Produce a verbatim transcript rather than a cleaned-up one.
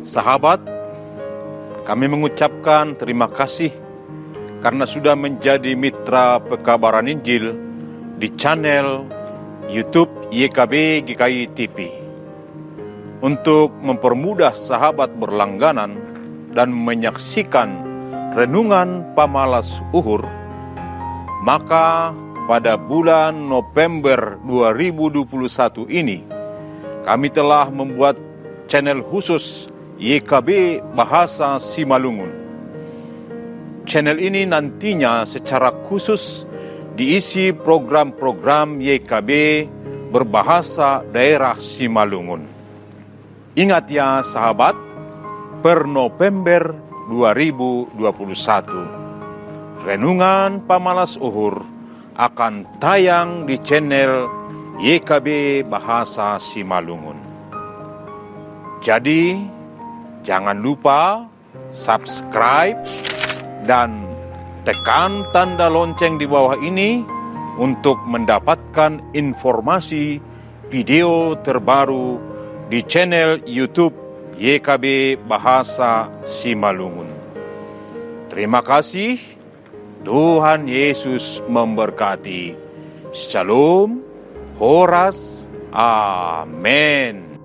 Sahabat, kami mengucapkan terima kasih karena sudah menjadi mitra pekabaran Injil di channel YouTube Y K B G K I T V. Untuk mempermudah sahabat berlangganan dan menyaksikan renungan pamalas uhur, maka pada bulan November dua ribu dua puluh satu ini, kami telah membuat channel khusus Y K B Bahasa Simalungun. Channel ini nantinya secara khusus diisi program-program Y K B berbahasa daerah Simalungun. Ingat ya sahabat, per November dua ribu dua puluh satu, renungan pamalas uhur akan tayang di channel Y K B Bahasa Simalungun. Jadi, jangan lupa subscribe dan tekan tanda lonceng di bawah ini untuk mendapatkan informasi video terbaru di channel YouTube Y K B Bahasa Simalungun. Terima kasih. Tuhan Yesus memberkati. Shalom, horas, amen.